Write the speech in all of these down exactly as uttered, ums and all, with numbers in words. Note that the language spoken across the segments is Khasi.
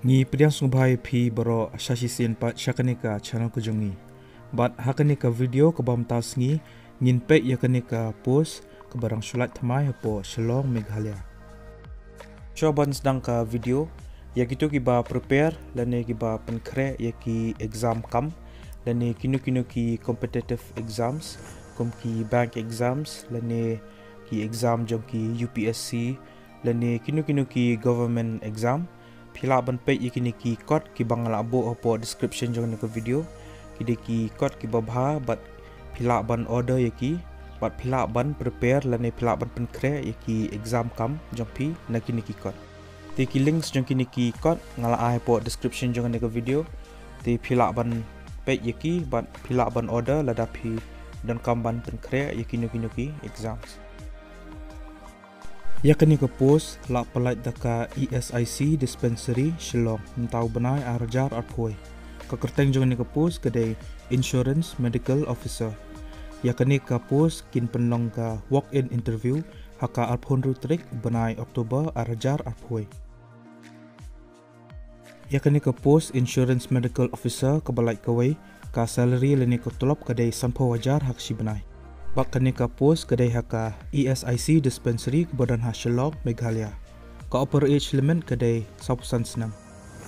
Ngi pdiang sngewbha ïa phi baroh sha shisien pat sha kane ka channel ka jong ngi. Bad ha kane ka video kaba mynta sngi ngin peit ïa kane ka post kaba dang shu lait thymmai hapoh Shillong, Meghalaya. Shuwa ban sdang ka video, ïa kito kiba prepare lane kiba pynkhreh ïa ki exam kam lane kino kino ki competitive exams, kum ki bank exams lane ki exam jong ki U P S C lane kino kino ki government exam, phi lah ban peit ïa kine ki kot kiba nga la buh hapoh description jong kane ka video. Ki dei ki kot kiba bha bad phi lah ban order ïa ki bad phi lah ban prepare lane phi lah ban pynkhreh ïa ki exam kam jong phi na kine ki kot. Te ki links jong kine ki kot nga la ai hapoh description jong kane ka video. Te phi lah ban peit ïa ki bad phi lah ban order lada phi donkam ban pynkhreh ïa kino kino ki exams. Ïa kane ka post la pyllait da ka E S I C Dispensary Shillong, mynta u bnai ar hajar arphew. Ka kyrteng jong kane ka post ka dei Insurance Medical Officer. Ïa kane ka post kin pynlong ka walk-in interview ha ka arphew hynriew tarik bnai October ar hajar arphew. Ïa kane ka post Insurance Medical Officer kaba lait kawei, ka salary lane ka tulop ka dei sanphew hajar ha ka shi bnai. Bad kane ka post ka dei ha ka E S I C Dispensary kaba don ha Shillong, Meghalaya. Ka upper age limit ka dei sawphew san snem.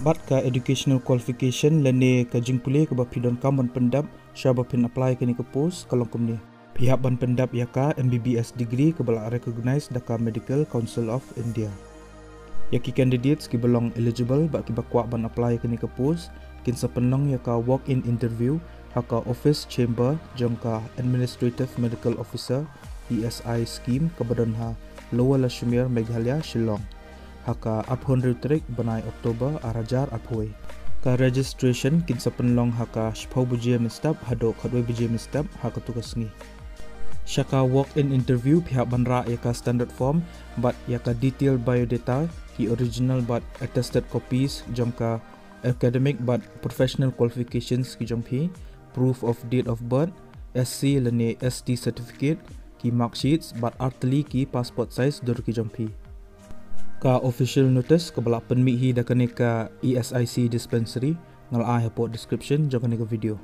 Bad ka educational qualification lane ka jingpule kaba phi donkam ban pyndep shuwa ba phin apply kane ka post ka long kumne. Phi hap ban pyndep ïa ka M B B S degree kaba la recognize da ka Medical Council of India. Ïa ki candidates kiba long eligible bad kiba kwah ban apply kane ka post kin sa pynlong ïa ka walk-in interview ha ka office chamber jong ka Administrative Medical Officer E S I scheme kaba don ha Lower Lashimer, Meghalaya, Shillong, ha ka arphew hynriew tarik bnai October ar hajar arphew. Ka registration kin sa pynlong ha ka shiphew baje mynstep haduh khatwei baje mynstep ha katu ka sngi. Sha ka walk-in interview phi hap ban rah ïa ka standard form bad ïa ka detailed biodata, ki original bad attested copies jong ka academic bad professional qualifications ki jong phi, proof of date of birth, S C lane S T certificate, ki mark sheets bad artylli ki passport size dur ki jong phi. Ka official notice kaba la pynmih hi da kane ka E S I C Dispensary nga la ai hapoh description jong kane ka video.